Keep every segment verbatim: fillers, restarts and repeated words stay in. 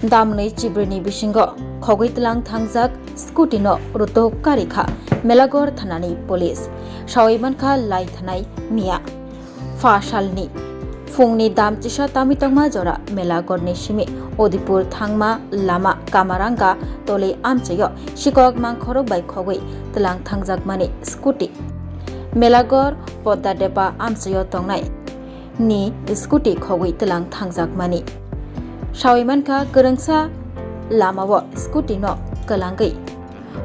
Damnwi chibrini bisingo khogwi tlang thangjak scooty no rutuk kari kha Melagor thanani police. Sawi mankha lai thanai miya. Pha salni phungni dam chisa tamwi tongma jora Melagorni simi Odipur thangma lama Kamaranga toli amchaio sikok mangkhorok bai khogwi tlang thangjakmani scooty Melagor Poddadepa amchaio tongnai ni scooty khogwi tlang thangjakmani. Sawi mankha kwrwngsa lamao scooty no kwlangwi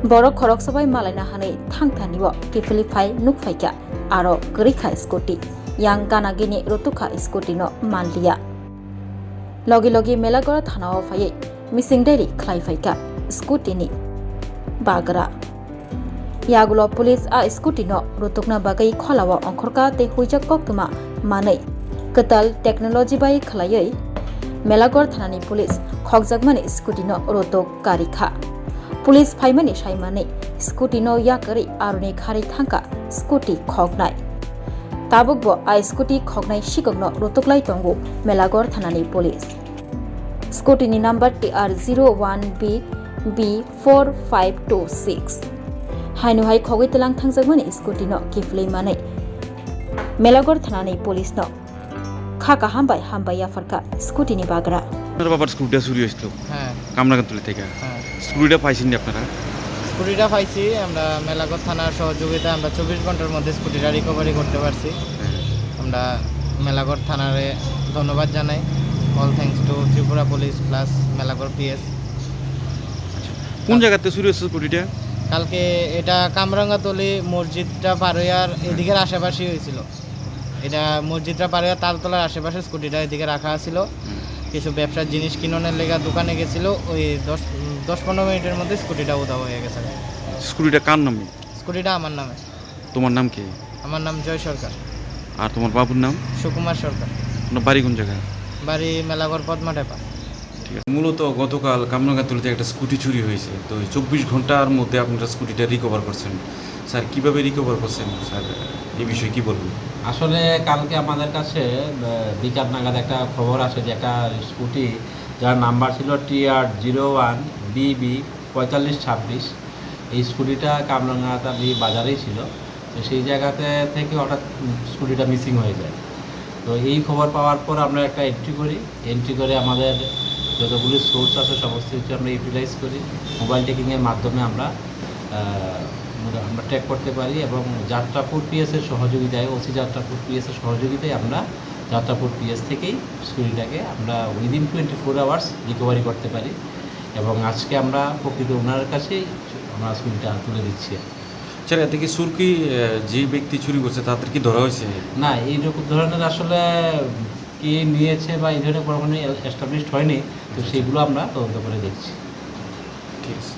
borok khoroksa bai malaina hwnwi thangthani o kiphilwi phai nukphaikha, aro kwrwi kha scooty. Yang gana gini rutuk kha scooty no manliya. Logi logi Melagor thanao phaiwi missing diary khlai phaikha scooty ni bagra. Yagulo police a scooty no rutukna bagwi kholao ongkhorkha tei huijak koktwma manwi kwtal technology bai khwlaiwi Melagor thanani police khokjakmani scooty no rutuk kari kha. Police phaimani saimanwi scooty no yakarwi aroni kharwi thangkha scooty khoknai. Tabukbo a scooty khoknai sikokno rutuklai tongo Melagor thanani police. Scooty ni number T R zero one B B four five two six. Haino hai khogwi tlang thangjakmani scooty no kiphilwi manwi Melagor thanani police no kha kaham bai hambai yapharkha scooty ni bagra. আপনার বাবার স্কুটিটা চুরি হয়েছিল হ্যাঁ। কামরাঙ্গাতলি থেকে। হ্যাঁ। স্কুটিটা পাইছেন নি আপনারা? স্কুটিটা পাইছি আমরা মেলাঘর থানার সহযোগিতায়, আমরা চব্বিশ ঘন্টার মধ্যে স্কুটিটা রিকভারি করতে পারছি। হ্যাঁ। আমরা মেলাঘর থানারে ধন্যবাদ জানাই। All thanks to Tripura Police plus Melaghar PS. আচ্ছা, কোন জায়গাতে চুরি হয়েছে স্কুটিটা? কালকে এটা কামরাঙ্গাতলি মসজিদটা পার হইয়ার এদিকের আশেপাশেই হয়েছিল। এটা মসজিদটা পার হইয়া তালতলার আশেপাশে স্কুটিটা এদিকে রাখা ছিল। হুম। কিছু ব্যবসার জিনিস কিননের লেগা দোকানে গেছিল, ওই দশ, দশ পনেরো মিনিটের মধ্যে স্কুটিটা উধাও হয়ে গেছে। স্কুটিটা কার নামে? স্কুটিটা আমার নামে। তোমার নাম কি? আমার নাম জয় সরকার। আর তোমার বাবুর নাম? সুকুমার সরকার। আপনার বাড়ি কোন জায়গায়? বাড়ি মেলাঘর পদ্মাটেপা। ঠিক আছে। মূলত গতকাল কামরাঙ্গাতলিতে একটা স্কুটি চুরি হয়েছে, তো এই চব্বিশ ঘন্টার মধ্যে আপনারা স্কুটিটা রিকভার করছেন। স্যার, কিভাবে রিকভার করছেন স্যার, এই বিষয়ে কি বলবেন? আসলে কালকে আমাদের কাছে, আহ, বিকাল নাগাদ একটা খবর আসে যে একটা স্কুটি, যার নাম্বার ছিল টি আর জিরো ওয়ান বি বি পঁয়তাল্লিশ ছাব্বিশ, এই স্কুটিটা কামরাঙ্গাতলি বাজারেই ছিল। তো সেই জায়গাতে থেকে হঠাৎ, উম, স্কুটিটা মিসিং হয়ে যায়। তো এই খবর পাওয়ার পর আমরা একটা এন্ট্রি করি, এন্ট্রি করে আমাদের যতগুলি সোর্স আছে সমস্ত কিছু আমরা ইউটিলাইজ করি, মোবাইল ট্র্যাকিংয়ের মাধ্যমে আমরা, আহ, আমরা ট্র্যাক করতে পারি এবং যাত্রাপুর পিএস এর সহযোগিতায়, ওসি যাত্রাপুর পিএস এর সহযোগিতায় আমরা যাত্রাপুর পিএস থেকেই স্কুটিটাকে আমরা within twenty four hours recovery করতে পারি এবং আজকে আমরা প্রকৃত ওনার কাছেই আমরা স্কুটিটা তুলে দিচ্ছি। স্যার, এতে কি চুর কি, আহ, যে ব্যক্তি চুরি করছে তাদের কি ধরা হয়েছে? না, এইরকম ধরনের আসলে কে নিয়েছে বা এই ধরনের কোনো কোনো এস্টাবলিশড হয়নি, তো সেইগুলো আমরা তদন্ত করে দেখছি। ঠিক আছে।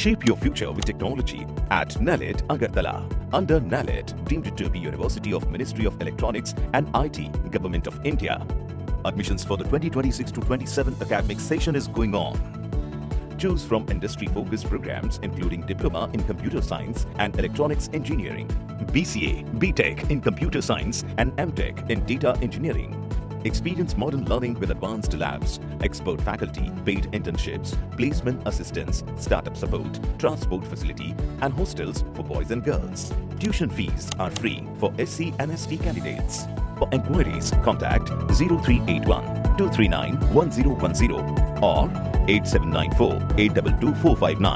Shape your future with technology at NALET Agartala. Under NALET, deemed to be University of Ministry of Electronics and I T, Government of India. Admissions for the twenty twenty-six to twenty-seven academic session is going on. Choose from industry-focused programs including Diploma in Computer Science and Electronics Engineering, B C A, B Tech in Computer Science and M Tech in Data Engineering. Experience modern learning with advanced labs, expert faculty, paid internships, placement assistance, startup support, transport facility, and hostels for boys and girls. Tuition fees are free for S C and S T candidates. For inquiries, contact zero three eight one two three nine one zero one zero or eight seven nine four eight double two four five nine.